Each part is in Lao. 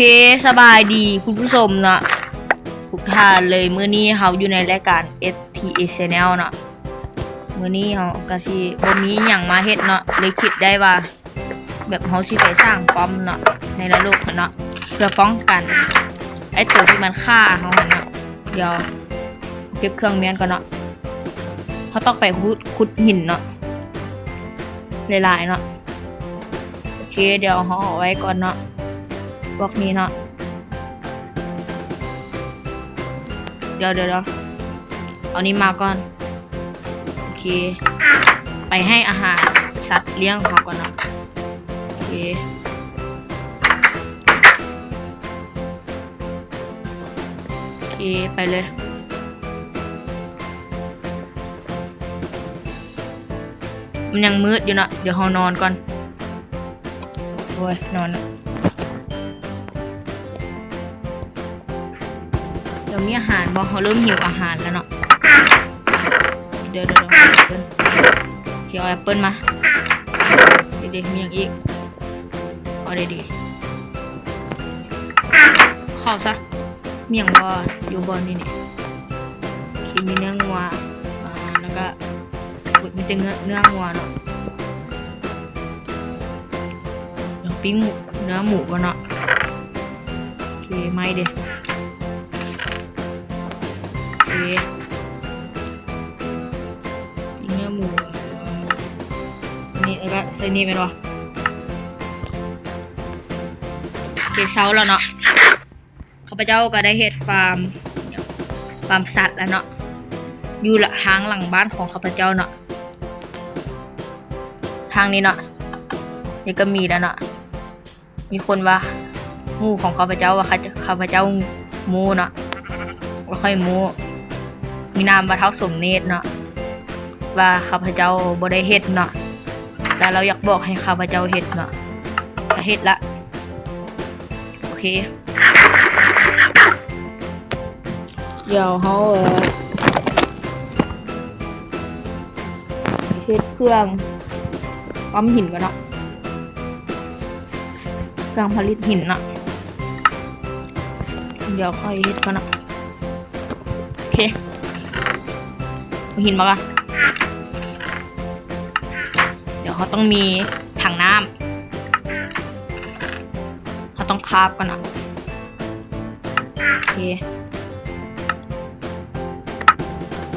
ເຄ ສະບາຍດີຄຸນຜູ້ຊົມເນາະ ທຸກທ່ານເລີຍ. ມື້ນີ້ເຮົາຢູ່ໃນລາຍການ ເອສທີເອ Channel ເນາະ. ມື້ນີ້ເຮົາກະຊິບໍ່ມີຫຍັງມາເຮັດເນາະ ເລີຍຄິດໄດ້ວ່າ ແບບເຮົາຊິໄປສ້າງປ້ອມເນາະ ໃນນະລົກຫັ້ນເນາະ ເພື່ອປ້ອງກັນໄອ້ໂຕທີ່ມັນຂ້າເຮົາຫັ້ນເນາະ. ດຽວເກັບເຄື່ອງມ້ຽນກ່ອນເນາະ. ເຮົາຕ້ອງໄປຂຸດ ຂຸດຫີນເນາະ ຫຼາຍໆເນາະ. ໂອເຄ ດຽວເຮົາເອົາໄວ້ກ່ອນເນາະ ພວກນີ້ເນາະ. ດຽວໆໆ ເອົານີ້ມາກ່ອນ. ໂອເຄ ໄປໃຫ້ອາຫານສັດລ້ຽງເຮົາກ່ອນເນາະ. ໂອເຄ ໂອເຄ ໄປເລີຍ. ມັນຍັງມືດຢູ່ເນາະ ດຽວເຮົານອນກ່ອນ. ໂອ້ຍ ນອນເນາະ. ດຽວມີອາຫານບໍ່? ເຮົາເລີ່ມຫິວອາຫານແລ້ວເນາະ. ດຽວໆໆ ຊິເອົາແອັບເປິ້ນມາ. ເດໆ ມີຫຍັງອີກ? ເອົາເດໆ ເຂົ້າຊະ. ມີຫຍັງບໍ່? ຢູ່ບ່ອນນີ້ນີ້ ຊິມີເນື້ອງົວ ອ່າ ແລ້ວກະ ໂອ້ຍ ມີແຕ່ເນື້ອ ເນື້ອງົວເນາະ. ດຽວປີ້ງເນື້ອໝູກ່ອນເນາະ. ໂອເຄ ໄມ້ເດ. ໂອເຄ ປີ້ງເນື້ອໝູ ນີ້ ແລ້ວກະໃສ່ນີ້ແມ່ນບໍ່? ໂອເຄ ເຊົ້າແລ້ວເນາະ. ຂ້າພະເຈົ້າກໍໄດ້ເຮັດຟາມ ຟາມສັດແລ້ວເນາະ ຢູ່ທາງຫຼັງບ້ານຂອງຂ້າພະເຈົ້າເນາະ. ທາງນີ້ເນາະ ນີ້ກໍມີແລ້ວເນາະ. ມີຄົນວ່າ ໝູ່ຂອງຂ້າພະເຈົ້າວ່າ ຂ້າ ຂ້າພະເຈົ້າໂມ້ເນາະ ບໍ່ຄ່ອຍໂມ້. ມີນາມວ່າທ້າວສົມເນດເນາະ ວ່າຂ້າພະເຈົ້າບໍ່ໄດ້ເຮັດເນາະ ແລ້ວລາວຢາກບອກໃຫ້ຂ້າພະເຈົ້າເຮັດເນາະ ກໍເຮັດລະ. ໂອເຄ ດຽວເຮົາ ເອີ ເຮັດເຄື່ອງປ້ຳຫີນກ່ອນເນາະ ເຄື່ອງຜະລິດຫີນເນາະ. ດຽວຂ້ອຍເຮັດກ່ອນເນາະ. ໂອເຄ ເອົາຫີນມາກ່ອນ. ດຽວເຮົາຕ້ອງມີຖັງນ້ຳ ເຮົາຕ້ອງຄາບກ່ອນເນາະ. ໂອເຄ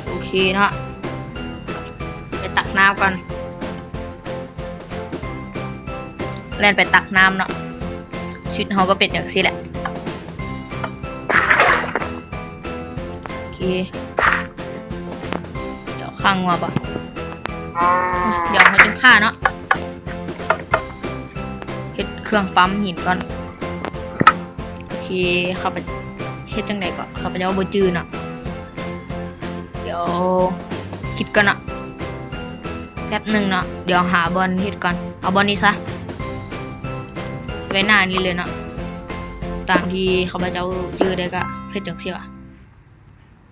ໂອເຄເນາະ ໄປຕັກນ້ຳກ່ອນ. ແລ່ນໄປຕັກນ້ຳເນາະ ຊຸດເຮົາກໍເປັນຈັ່ງຊີ້ແຫຼະ. ໂອເຄ ດຽວຂ້າງົວບໍ່ ດຽວເຮົາຈຶ່ງຂ້າເນາະ ເຮັດເຄື່ອງປ້ຳຫີນກ່ອນ. ໂອເຄ ຂ້າພະ ເຮັດຈັ່ງໃດກໍ ຂ້າພະເຈົ້າບໍ່ຈື່ເນາະ. ດຽວຄິດກ່ອນເນາະ ແປັບໜຶ່ງເນາະ ດຽວຫາບ່ອນເຮັດກ່ອນ. ເອົາບ່ອນນີ້ຊະ ໄວ້ໜ້ານີ້ເລີຍເນາະ ຕາມທີ່ຂ້າພະເຈົ້າຈື່ໄດ້ ກະເຮັດຈັ່ງຊີ້ຫວາ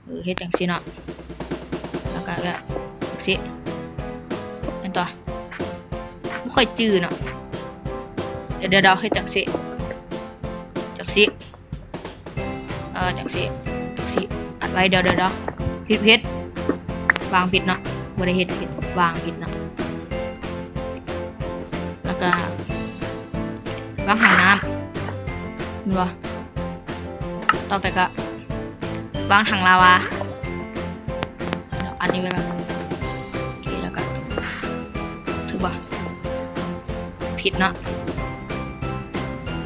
ເອີ ເຮັດຈັ່ງຊີ້ເນາະ ແລ້ວກະແບບຈັ່ງຊີ້ ແມ່ນຕົວະ ບໍ່ຄ່ອຍຈື່ເນາະ. ດຽວໆ ເຮັດຈັ່ງຊີ້ ຈັ່ງຊີ້ ເອີ ຈັ່ງຊີ້ ຈັ່ງຊີ້ ອັດໄວ້. ດຽວໆ ຜິດ ຜິດ ວາງຜິດເນາະ ບໍ່ໄດ້ເຮັດຜິດ ວາງຜິດເນາະ. ແລ້ວກະວາງຖັງນ້ຳ ແມ່ນບໍ່? ຕໍ່ໄປກະວາງຖັງລາວາ. ດຽວອັດນີ້ໄວ້ກ່ອນ. ໂອເຄ ແລ້ວກະຖືກບໍ່? ຜິດເນາະ ດ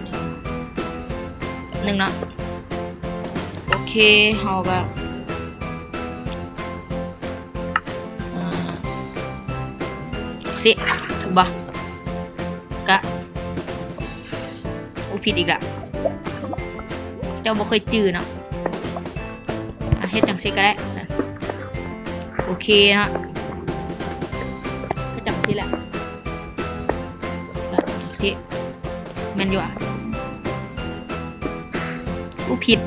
ຽວແປັບໜຶ່ງເນາະ. ໂອເຄ ເຮົາກະ ອ່າ ຊິ ຖືກບໍ່? ກະ ໂອ້ ຜິດອີກລະ ເຈົ້າບໍ່ເຄີຍຈື່ເນາະ. ອ່ະ ເຮັດຈັ່ງຊີ້ກໍໄດ້ ໂອເຄເນາະ ກໍຈັ່ງຊີ້ແຫຼະ ຈັ່ງຊີ້ ແມ່ນຢູ່ອະ. ອຸ ຜິດ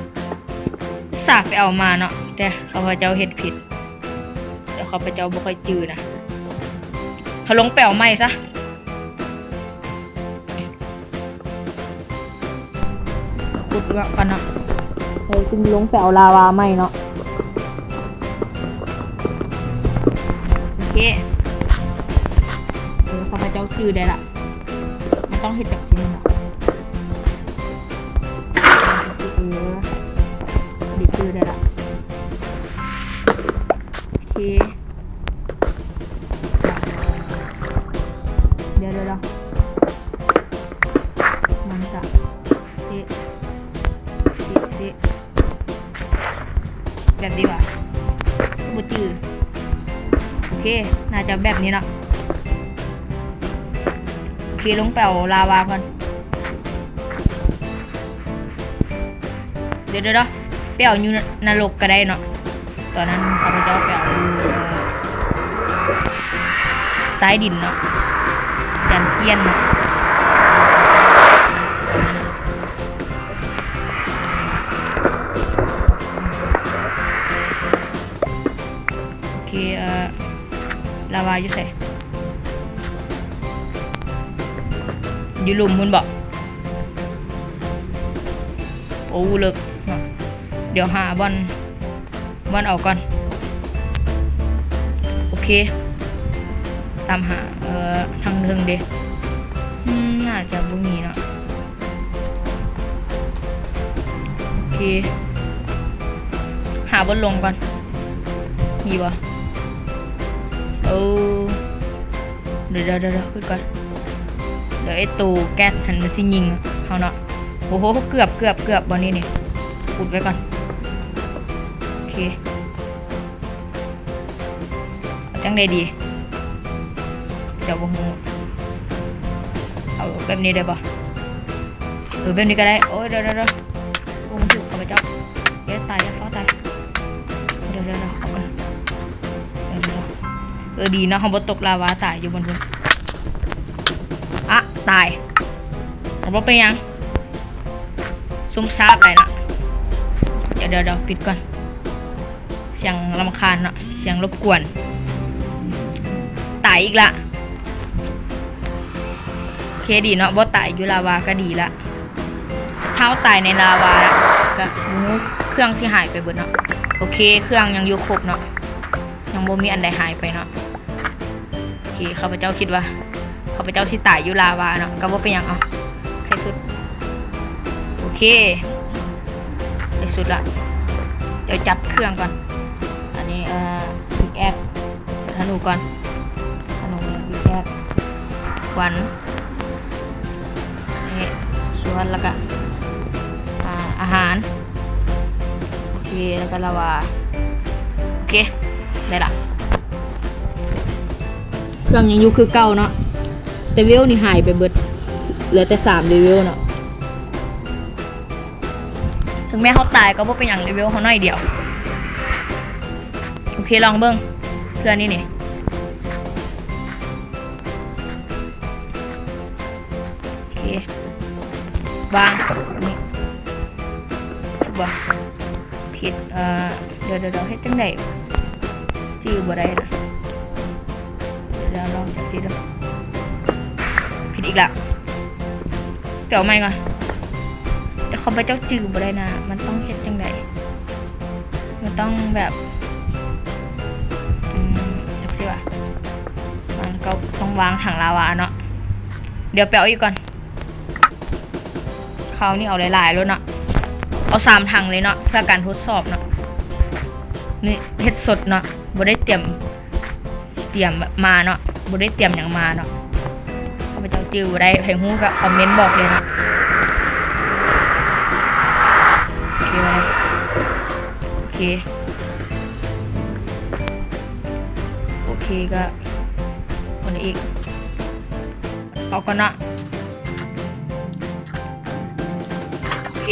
ອຸດສ່າໄປເອົາມາເນາະ ແຕ່ຂ້າພະເຈົ້າເຮັດຜິດ ແຕ່ຂ້າພະເຈົ້າບໍ່ຄ່ອຍຈື່ນະ. ເຮົາລົງໄປເອົາໃໝ່ຊະ. ເພື່ອກັນເນາະ ເຮົາຈຶ່ງລົງໄປເອົາລາວາໃໝ່ເນາະ. ໂອເຄ ເອີ ຂ້າພະເຈົ້າຈື່ໄດ້ລະ ມັນຕ້ອງເຮັດແບບຊີ້ເນາະ. ເອີ ດີ ຈື່ໄດ້ລະ. ໂອເຄ ດຽວໆໆ ມັນກະເຕະ ເຕະ ເຕະ ແບບນີ້ຫວາ ບໍ່ຈື່. ໂອເຄ ໜ້າຈະແບບນີ້ເນາະ. ໂອເຄ ລົງໄປເອົາລາວາກ່ອນ. ດຽວໆໆ ໄປເອົາຢູ່ນະລົກກະໄດ້ເນາະ. ຕອນນັ້ນຂ້າພະເຈົ້າໄປເອົາຢູ່ ເອີ ໃຕ້ດິນເນາະ ດັນຈຽນເນາະ. ໂອເຄ ເອີ ລາວາຢູ່ໃສ? ຢູ່ລຸ່ມພຸ້ນບໍ? ໂອ້ ເລິກເນາະ. ດຽວຫາບ່ອນ ບ່ອນເອົາກ່ອນ. ໂອເຄ ຕາມຫາ ເອີ ທາງເທິງເດ. ອືມ ໜ້າຈະບໍ່ມີເນາະ. ໂອເຄ ຫາບ່ອນລົງກ່ອນ. ມີບໍ່? ເອີ ດຽວໆໆ ຂຶ້ນກ່ອນ. ດຽວໄອ້ໂຕແກັດຫັ້ນມັນຊິຍິງເຮົາເນາະ. ໂອ້ໂຫ ເກືອບ ເກືອບ ເກືອບ ບ່ອນນີ້ນີ້ ອຸດໄວ້ກ່ອນ. ໂອເຄ ເອົາຈັ່ງໃດດີ? ເຈົ້າບໍ່ຮູ້. ເອົາແບບນີ້ໄດ້ບໍ່? ເອີ ແບບນີ້ກະໄດ້. ໂອ້ຍ ດຽວໆໆ ໂອ້ ມັນຖືກຂ້າພະເຈົ້າ. ເອີ ຕາຍ ຢ່າຟ້າວຕາຍ. ດຽວໆໆ ເອົາກ່ອນ. ເອີ ດີເນາະ ເຮົາບໍ່ຕົກລາວາຕາຍຢູ່ບ່ອນພຸ້ນ. ອະ ຕາຍ. ບໍ່ເປັນຫຍັງ ຊຸ່ມຊາບໄດ້ເນາະ. ດຽວໆໆ ປິດກ່ອນ. ສຽງລຳຄານເນາະ ສຽງລົບກວນ. ຕາຍອີກລະ. ໂອເຄ ດີເນາະ ບໍ່ຕາຍຢູ່ລາວາກະດີລະ. ຖ້າເຮົາຕາຍໃນລາວາກະ ໂອ້ ເຄື່ອງຊິຫາຍໄປເບິດເນາະ. ໂອເຄ ເຄື່ອງຍັງຢູ່ຄົບເນາະ ຍັງບໍ່ມີອັນໃດຫາຍໄປເນາະ. ໂອເຄ ຂ້າພະເຈົ້າຄິດວ່າ ຂ້າພະເຈົ້າຊິຕາຍຢູ່ລາວາເນາະ. ກະບໍ່ເປັນຫຍັງ. ເອົາ ໃສ່ຊຸດ. ໂອເຄ ໃສ່ຊຸດລະ. ດຽວຈັດເຄື່ອງກ່ອນ. ອັນນີ້ ເອີ ພິກແອັກ ທະນູກ່ອນ. ທະນູ ພິກແອັກ ຂວັນ ນີ້ ສ່ວນ ລະກະ ອາ ອາຫານ. ໂອເຄ ລະກະລາວາ. ໂອເຄ ໄດ້ລະ. ເຄື່ອງຍັງຢູ່ຄືເກົ່າເນາະ ແຕ່ເວວນີ້ຫາຍໄປເບິດ ເຫຼືອແຕ່ສາມເລເວວເນາະ. ເຖິງແມ່ນເຮົາຕາຍກະບໍ່ເປັນຫຍັງ ເລເວວເຮົາໜ້ອຍດຽວ. ໂອເຄ ລອງເບິ່ງເທື່ອນີ້ນີ້. ໂອເຄ ວາງ ນີ້ ຖືກບໍ່? ຜິດ ເອີ ດຽວໆໆ ເຮັດຈັ່ງໃດ? ຈື່ບໍ່ໄດ້ນະ. ດຽວລອງຈັກຊິເດີ. ຜິດອີກລະ. ໄປເອົາໃໝ່ກ່ອນ. ແຕ່ຂ້າພະເຈົ້າຈື່ບໍ່ໄດ້ນະ ມັນຕ້ອງເຮັດຈັ່ງໃດ? ມັນຕ້ອງແບບ ອືມ ຈັກຊິວ່າ ມັນກະຕ້ອງວາງຖັງລາວາເນາະ. ດຽວໄປເອົາອີກກ່ອນ. ຄາວນີ້ເອົາຫຼາຍໆໂລດເນາະ ເອົາສາມຖັງເລີຍເນາະ ເພື່ອການທົດສອບເນາະ. ນີ້ເຮັດສົດເນາະ ບໍ່ໄດ້ຕຽມ ຕຽມມາເນາະ ບໍ່ໄດ້ຕຽມຫຍັງມາເນາະ. ຂ້າພະເຈົ້າຈື່ບໍ່ໄດ້ ໃຜຮູ້ກະຄອມເມັນບອກເລີຍເນາະ. ໂອເຄ ໂອເຄ ໂອເຄ ກະ ຄົນອີກ ເອົາກ່ອນເນາະ. ໂອເຄ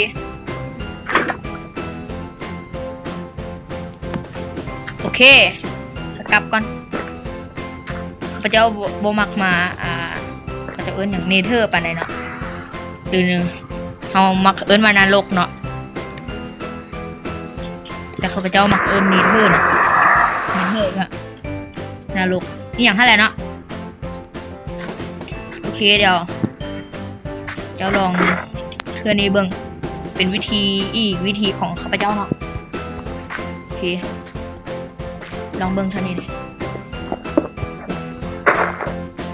ໂອເຄ ກັບກ່ອນ. ຂ້າພະເຈົ້າບໍ່ ບໍ່ມັກມາ ອ່າ ເຂົາເຈົ້າເອີ້ນຫຍັງ ເນເທີປານໃດເນາະ ຫຼືເຮົາມັກເອີ້ນວ່ານະລົກເນາະ. ແຕ່ຂ້າພະເຈົ້າມັກເອີ້ນເນເທີເນາະ ເນເທີກະນະລົກ ອີ່ຫຍັງຫັ້ນແຫຼະເນາະ. ໂອເຄ ດຽວເຈົ້າລອງເທື່ອນີ້ເບິ່ງ. ເປັນວິທີ ອີກວິທີຂອງຂ້າພະເຈົ້າເນາະ. ໂອເຄ ລອງເບິ່ງເທົ່ານີ້ເດ້.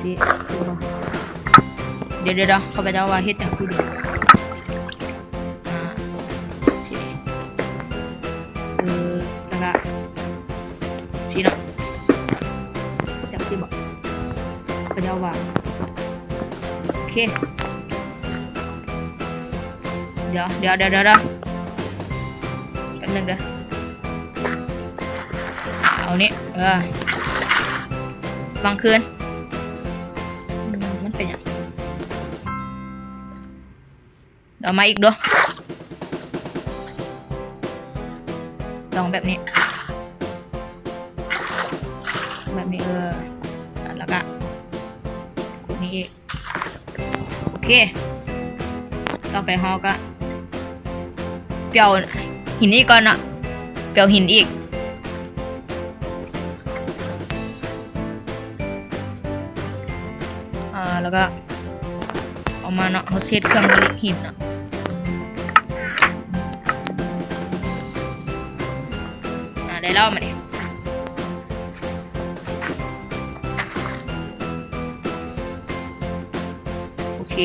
ຊິ ດຽວໆໆ ຂ້າພະເຈົ້າວ່າເຮັດຈັ່ງຊີ້ເດ້. ອ່າ ຊິ ເອີ ແລ້ວກະຊີ້ເນາະ ຈັບຊີ້ບໍ? ເຂົາເຈົ້າວ່າ ໂອເຄ ດຽວ ດຽວ ດຽວ ດຽວ ແປັບໜຶ່ງເດີ. ເອົານີ້ ເອີ ວາງຄືນ. ອືມ ມັນເປັນຫຍັງ? ເອົາມາອີກດູ ລອງແບບນີ້ ແບບນີ້ ເອີ ແລ້ວກະກົດນີ້ອີກ. ໂອເຄ ຕໍ່ໄປເຮົາກະໄປເອົາຫີນອີກກ່ອນເນາະ ໄປເອົາຫີນອີກ. ອ່າ ແລ້ວກະເອົາມາເນາະ ເຮົາຊິເຮັດເຄື່ອງຜະລິດຫີນເນາະ. ອ່າ ໄດ້ແລ້ວບາດນີ້. ໂອເຄ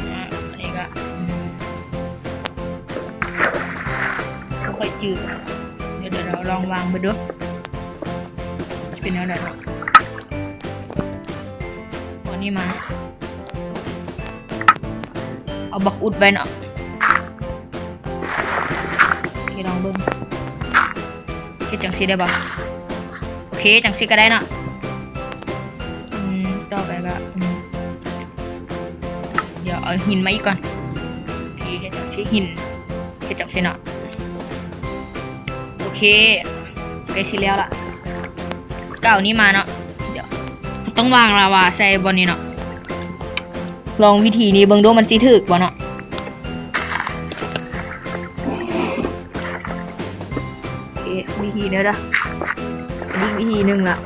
ອ່າ ອັນນີ້ກະ ອືມ ບໍ່ຄ່ອຍຈື່ ດຽວ ດຽວລອງວາງເບິ່ງດູ ຊິເປັນແນວໃດເນາະ. ເອົານີ້ມາ ເອົາບລັອກອຸດໄວ້ເນາະ. ໂອເຄ ລອງເບິ່ງ ເຮັດຈັ່ງຊີ້ໄດ້ບໍ່? ໂອເຄ ຈັ່ງຊີ້ກະໄດ້ເນາະ. ອືມ ຕໍ່ໄປກະ ອືມ ດຽວເອົາຫີນມາອີກກ່ອນ. ໂອເຄ ເຮັດຈັ່ງຊີ້ ຫີນ ເຮັດຈັ່ງຊີ້ເນາະ. ໂອເຄ ໃກ້ຊິແລ້ວລະ ກະເອົານີ້ມາເນາະ. ດຽວເຮົາຕ້ອງວາງລາວາໃສ່ບ່ອນນີ້ເນາະ. ລອງວິທີນີ້ເບິ່ງດູ ມັນຊິຖືກບໍ່ເນາະ? ໂອເຄ ວິທີນີ້ເດີ ນີ້ວິທີໜຶ່ງລະ.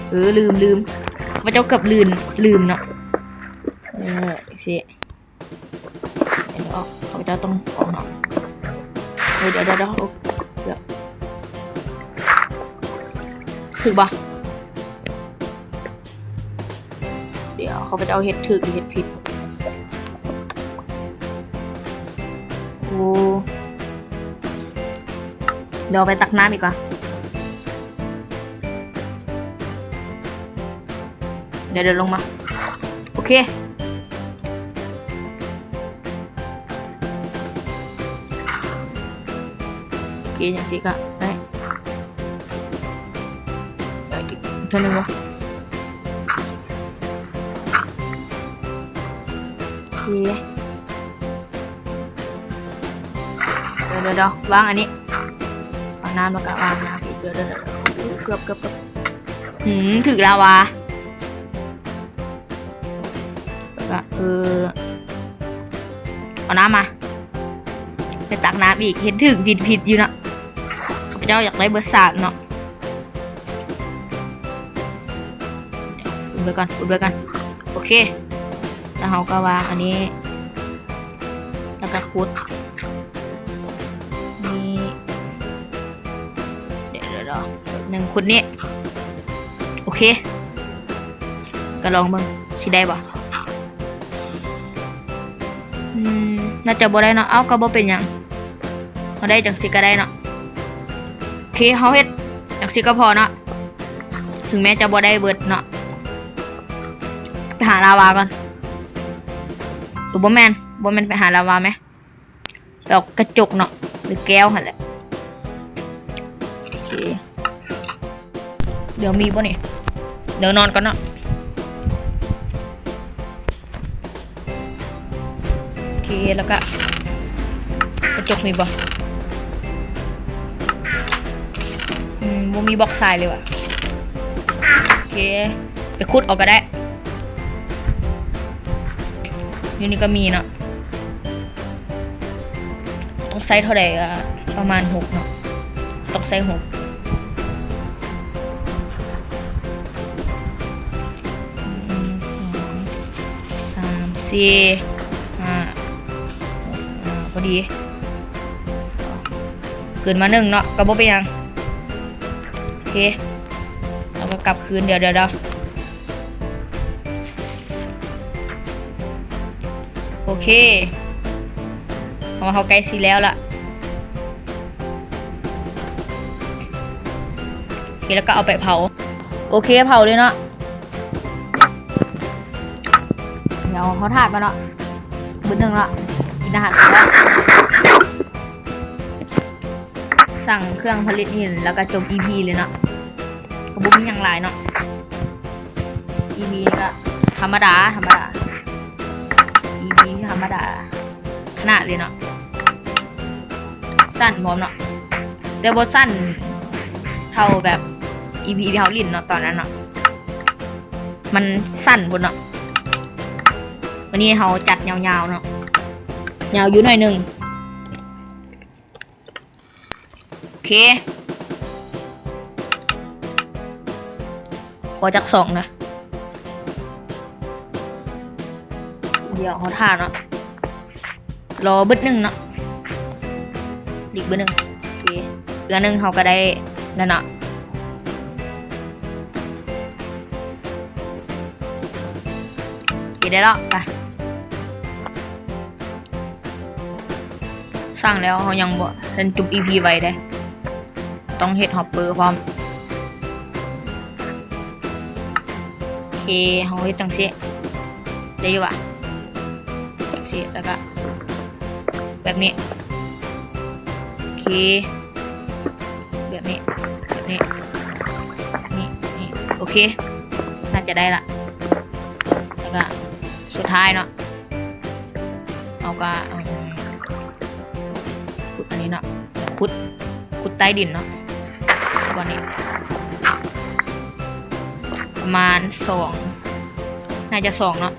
ເອີ ລືມ ລືມ ຂ້າພະເຈົ້າເກືອບລືມ ລືມເນາະ. ເອີ ຈັ່ງຊີ້ ດຽວ ຂ້າພະເຈົ້າຕ້ອງອອກເນາະ. ເອີ ດຽວ ດຽວ ດຽວ ໂອ ດຽວ ຖືກບໍ່? ດຽວ ຂ້າພະເຈົ້າເຮັດຖືກຫຼືເຮັດຜິດ? ໂອ້ ດຽວໄປຕັກນ້ຳອີກກ່ອນ. ດຽວ ດຽວລົງມາ ໂອເຄ ໂອເຄ ຈັ່ງຊີ້ກະໄດ້. ເອີ ອີກເທື່ອໜຶ່ງເດີ ໂອເຄ ດຽວ ດຽວ ດຽວ ວາງອັນນີ້ ເອົານ້ຳແລ້ວກະວາງນ້ຳອີກ ດຽວ ດຽວ ດຽວ ເກືອບ ເກືອບ ເກືອບ ຫືມ ຖືກລາວາ. ແລ້ວກະ ເອີ ເອົານ້ຳມາ ໄປຕັກນ້ຳອີກ ເຮັດຖືກຜິດຜິດຢູ່ເນາະ. ຂ້າພະເຈົ້າຢາກໄດ້ເບີສາມເນາະ. ອຸດໄວ້ກ່ອນ ອຸດໄວ້ກ່ອນ ໂອເຄ ແລ້ວເຮົາກະວາງອັນນີ້ ແລ້ວກະຂຸດ ນີ້ ດຽວ ດຽວ ດຽວ ໜຶ່ງ ຂຸດນີ້ ໂອເຄ ກະລອງເບິ່ງຊິໄດ້ບໍ່? ອືມ ໜ້າຈະບໍ່ໄດ້ເນາະ. ເອົ້າ ກະບໍ່ເປັນຫຍັງ ເຮົາໄດ້ຈັ່ງຊີ້ກະໄດ້ເນາະ. ໂອເຄ ເຮົາເຮັດຈັ່ງຊີ້ກະພໍເນາະ ເຖິງແມ້ຈະບໍ່ໄດ້ເບີດເນາະ. ໄປຫາລາວາກ່ອນ. ເອີ ບໍ່ແມ່ນ ບໍ່ແມ່ນໄປຫາລາວາແມ ໄປເອົາກະຈົກເນາະ ຫຼືແກ້ວຫັ້ນແຫຼະ. ໂອເຄ ດຽວມີບໍ່ນີ້? ດຽວນອນກ່ອນເນາະ. ໂອເຄ ແລ້ວກະກະຈົກມີບໍ່? ອືມ ບໍ່ມີບອກຊາຍເລີຍຫວາ. ໂອເຄ ໄປຂຸດເອົາກະໄດ້ ຢູ່ນີ້ກະມີເນາະ. ຕ້ອງໃຊ້ເທົ່າໃດ? ອ່າ ປະມານຫົກເນາະ ຕ້ອງໃຊ້ຫົກ. ໜຶ່ງ ສອງ ສີ່ ຫ້າ ຫົກ ອ່າ ພໍດີ ເກີນມາໜຶ່ງເນາະ ກໍບໍ່ເປັນຫຍັງ. ໂອເຄ ເຮົາກໍກັບຄືນ ດຽວ ດຽວ ດຽວ ໂອເຄ ເຮົາ ເຮົາໃກ້ຊິແລ້ວລະ. ໂອເຄ ແລ້ວກໍເອົາໄປເຜົາ. ໂອເຄ ເຜົາເລີຍເນາະ. ດຽວເຮົາຖ້າກ່ອນເນາະ ບຶດໜຶ່ງເນາະ ກິນອາຫານເຊົ້າ. ສັ່ງເຄື່ອງຜະລິດຫີນ ແລ້ວກໍຈົບອີພີເລີຍເນາະ ກໍບໍ່ມີຫຍັງຫຼາຍເນາະ. ອີພີນີ້ກໍທຳມະດາ ທຳມະດາ ອີພີນີ້ທຳມະດາຂະໜາດເລີຍເນາະ ສັ້ນພ້ອມເນາະ ແຕ່ບໍ່ສັ້ນເທົ່າແບບອີພີທີ່ເຮົາຫຼິ້ນເນາະ ຕອນນັ້ນເນາະ ມັນສັ້ນພຸ້ນເນາະ. ວັນນີ້ເຮົາຈັດຍາວໆເນາະ ຍາວຢູ່ໜ້ອຍໜຶ່ງ. ໂອເຄ ຂໍຈັກສອງນະ ດຽວເຮົາຖ້າເນາະ ລໍບຶດໜຶ່ງເນາະ ອີກບຶດໜຶ່ງ. ໂອເຄ ເທື່ອໜຶ່ງເຮົາກໍໄດ້ແລ້ວເນາະ. ໂອເຄ ໄດ້ແລ້ວ ໄປ ສ້າງແລ້ວເຮົາຍັງບໍ່ທັນຈົບອີພີໄວເດ້ ຕ້ອງເຮັດຮອບເປີພ້ອມ. ໂອເຄ ເຮົາເຮັດຈັ່ງຊີ້ ໄດ້ຢູ່ຫວາ? ຈັ່ງຊີ້ ແລ້ວກະແບບນີ້ ໂອເຄ ແບບນີ້ ແບບນີ້ ນີ້ ນີ້ ໂອເຄ ໜ້າຈະໄດ້ລະ. ແລ້ວກະສຸດທ້າຍເນາະ ເຮົາກະ ອືມ ຂຸດອັນນີ້ເນາະ ແລ້ວຂຸດ ຂຸດໃຕ້ດິນເນາະ ບ່ອນນີ້ ປະມານສອງ ໜ້າຈະສອງເນາະ.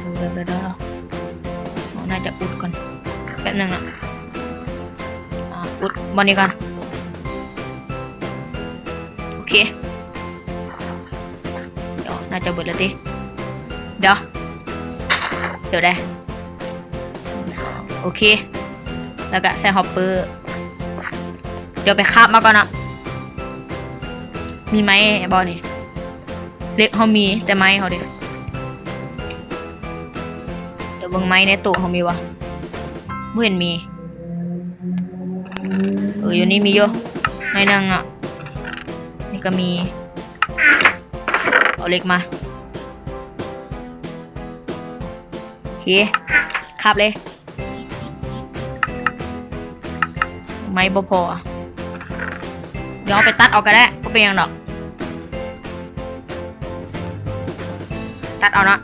ອືມ ດຽວ ດຽວ ດຽວ ເຮົາໜ້າຈະອຸດກ່ອນ ແປັບໜຶ່ງເນາະ ອາ ອຸດບ່ອນນີ້ກ່ອນ. ໂອເຄ ດຽວໜ້າຈະເບິດແລ້ວຕິ ດຽວ ດຽວໄດ໋. ໂອເຄ ແລ້ວກະໃສ່ຮອບເປີ ດຽວໄປຄາບມາກ່ອນເນາະ. ມີໄມ້ບໍ່ນີ້? ເຫຼັກເຮົາມີ ແຕ່ໄມ້ເຮົາເດ? ດຽວເບິ່ງໄມ້ໃນໂຕະເຮົາມີບໍ່? ບໍ່ເຫັນມີ. ເອີ ຢູ່ນີ້ມີຢູ່ ໜ້ອຍໜຶ່ງເນາະ. ນີ້ກໍມີ. ເອົາເຫຼັກມາ. ໂອເຄ ຄາບເລີຍ. ໄມ້ບໍ່ພໍ. ດຽວເຮົາໄປຕັດເອົາກໍໄດ້ ບໍ່ເປັນຫຍັງດອກ. ຕັດເອົາເນາະ.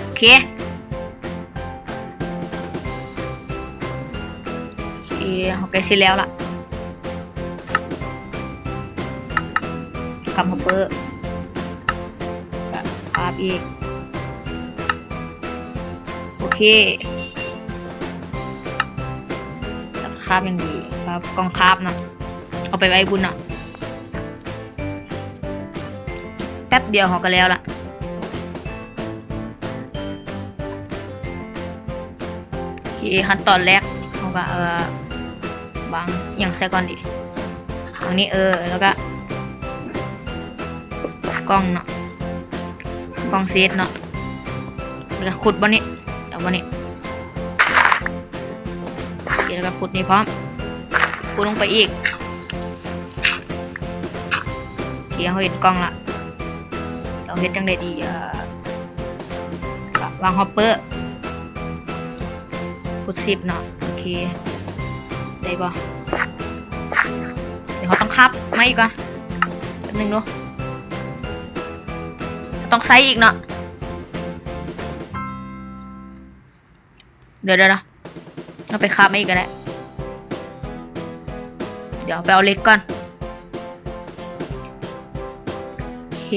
ໂອເຄ ໂອເຄ ເຮົາໃກ້ຊິແລ້ວລະ. ກັບຮອບເປີ ກະຄາບອີກ. ໂອເຄ ຄາບຢ່າງດີ ຄາບ ກ່ອງຄາບເນາະ ເອົາໄປໄວ້ພຸ້ນເນາະ. ແປັບດຽວເຮົາກໍແລ້ວລະ. ໂອເຄ ຂັ້ນຕອນແລກເຮົາກໍ ເອີ ວາງຫຍັງໃສ່ກ່ອນດີ? ວາງນີ້ ເອີ ແລ້ວກໍ ກ່ອງເນາະ ກ່ອງເສດເນາະ ແລ້ວກໍຂຸດບ່ອນນີ້ ເອົາບ່ອນນີ້. ໂອເຄ ແລ້ວກໍຂຸດນີ້ພ້ອມ ຂຸດລົງໄປອີກ. ໂອເຄ ເຮົາເຫັນກ່ອງລະ ເຮົາເຮັດຈັ່ງໃດດີ? ເອີ ວາງຮອບເປີ ຂຸດສິບເນາະ. ໂອເຄ ໄດ້ບໍ່? ດຽວເຮົາຕ້ອງຄາບໄມ້ອີກກ່ອນ ແປັບໜຶ່ງເນາະ ຕ້ອງໃສ່ອີກເນາະ. ດຽວໆ ເຮົາໄປຄາບມາອີກກໍໄດ້. ດຽວໄປເອົາເຫຼັກກ່ອນ. ໂອເຄ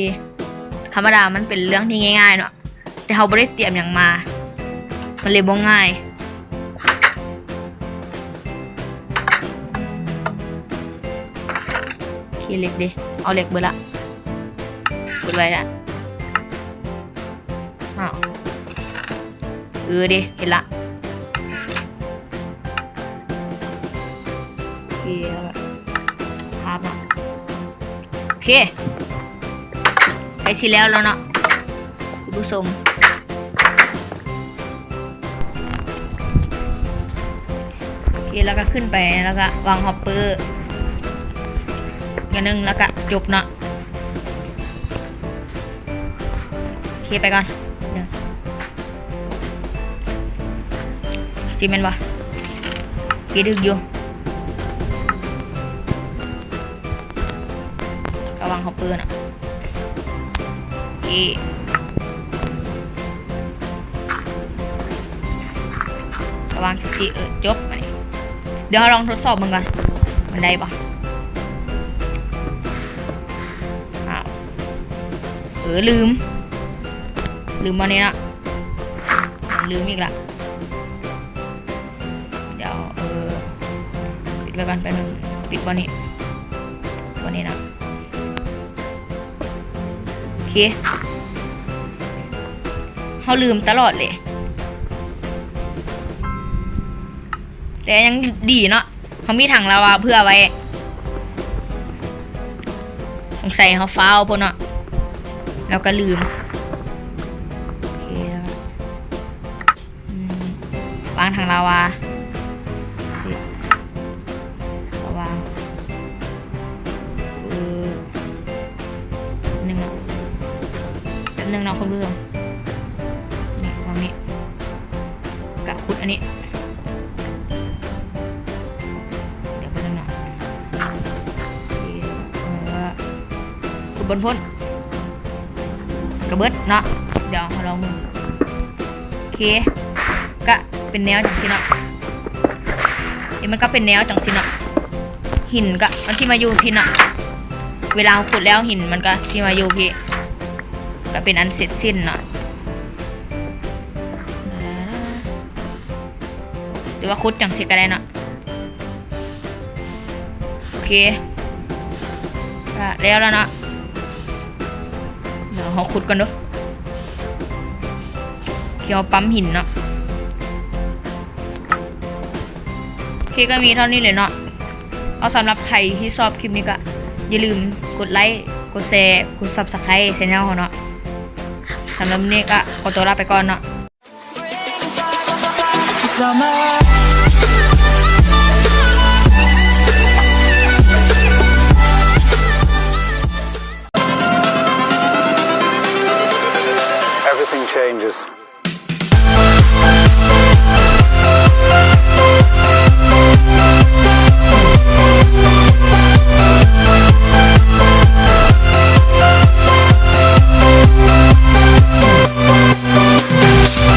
ທຳມະດາມັນເປັນເລື່ອງທີ່ງ່າຍໆເນາະ ແຕ່ເຮົາບໍ່ໄດ້ຕຽມຫຍັງມາ ມັນເລີຍບໍ່ງ່າຍ. ເຫຼັກເດ້ ເອົາເຫຼັກເບິດລະ ເບິດໄວ້ລະ. ອ້າວ ເອີເດ້ ເຫັນລະ. ໂອເຄ ພາບເນາະ ໂອເຄ ໃກ້ຊິແລ້ວແລ້ວເນາະທ່ານຜູ້ຊົມ. ໂອເຄ ແລ້ວກໍຂຶ້ນໄປ ແລ້ວກໍວາງຮອບເປີຢ່າງໜຶ່ງ ແລ້ວກໍຈົບເນາະ. ໂອເຄ ໄປກ່ອນ ຊິແມ່ນບໍ່? ໂອເຄ ຖືກຢູ່. ກະວາງຮອບເປີເນາະ ເອີ ກະວາງຊີ້ໆ ເອີ ຈົບ. ອັນນີ້ ດຽວເຮົາລອງທົດສອບເບິ່ງກ່ອນ ມັນໄດ້ບໍ່? ອ້າວ ເອີ ລືມ ລືມບ່ອນນີ້ເນາະ ລືມອີກລະ. ດຽວ ເອີ ປິດໄວ້ກ່ອນແປັບໜຶ່ງ ປິດບ່ອນນີ້ ບ່ອນນີ້ນະ. ໂອເຄ ເຮົາລືມຕະຫຼອດເລີຍ ແຕ່ຍັງດີເນາະ ເຮົາມີຖັງລາວາເຜື່ອໄວ້. ສົງໄສເຮົາຟ້າວໂພດເນາະ ແລ້ວກໍລືມ. ໂອເຄ ອືມ ວາງຖັງລາວາ ຊິ ລາວາ ເອີ ໜຶ່ງເນາະ ໜຶ່ງເນາະ ຄຸນຜູ້ຊົມ ນີ້ ວາງນີ້ ກະຂຸດອັນນີ້ ດຽວໄປເບິ່ງເນາະ ເອີ ຂຸດບ່ອນພຸ້ນ ກະເບິດເນາະ ດຽວເຮົາລອງເບິ່ງ. ໂອເຄ ກະເປັນແນວຈັ່ງຊີ້ເນາະ ນີ້ມັນກະເປັນແນວຈັ່ງຊີ້ເນາະ ຫີນກະມັນຊິມາຢູ່ພີ້ເນາະ ເວລາເຮົາຂຸດແລ້ວຫີນມັນກະຊິມາຢູ່ພີ້ ກະເປັນອັນເສັດສິ້ນເນາະ ຫຼືວ່າຂຸດຈັ່ງຊີ້ກະໄດ້ເນາະ. ໂອເຄ ກະແລ້ວລະເນາະ ດຽວເຮົາຂຸດກ່ອນເດີ ດຽວເຮົາປ້ຳຫີນເນາະ. ໂອເຄ ກະມີເທົ່ານີ້ເລີຍເນາະ ເອົາ ສຳລັບໃຜທີ່ຊອບຄລິບນີ້ກະຢ່າລືມກົດໄລ້ ກົດແຊ ກົດ Subscribe Channel ເຮົາເນາະ. ສຳລັບມື້ນີ້ກະຂໍຕົວລາໄປກ່ອນເນາະ. Summer. Everything changes.